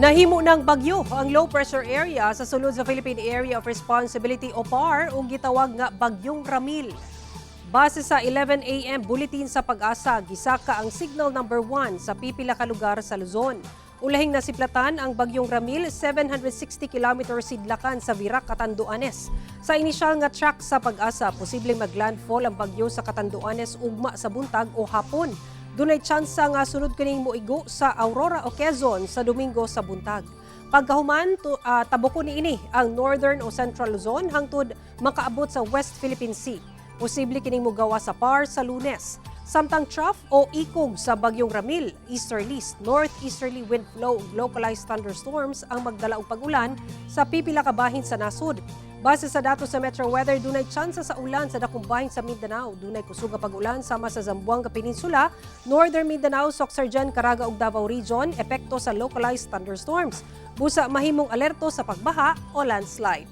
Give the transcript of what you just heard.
Nahimo ng bagyo ang low pressure area sa sulod sa Philippine Area of Responsibility o PAR ug gitawag nga Bagyong Ramil. Base sa 11 a.m. bulletin sa PAGASA, gisaka ang signal number 1 sa pipila ka lugar sa Luzon. Ulahing nasiplatan ang Bagyong Ramil 760 kilometers sidlakan sa Virac, Catanduanes. Sa inisyal nga track sa PAGASA, posibleng maglandfall ang bagyo sa Catanduanes ugma sa buntag o hapon. Dunay tsansa nga sunod kining moigo sa Aurora o Quezon sa Domingo sa buntag. Pagkahuman, taboko niini ang Northern o Central Luzon hangtod makaabot sa West Philippine Sea. Posible kining mogawas sa PAR sa Lunes. Samtang trough o ikog sa Bagyong Ramil, easterlies, northeasterly wind flow ug localized thunderstorms ang magdala og pag-ulan sa pipila ka bahin sa nasod. Base sa datos sa Metro Weather, dunay tsansa sa ulan sa dakong bahin sa Mindanao. Dunay kusog nga pag-ulan sama sa Zamboanga Peninsula, Northern Mindanao, Soccsksargen, Caraga ug Davao Region, epekto sa localized thunderstorms. Busa mahimong alerto sa pagbaha o landslide.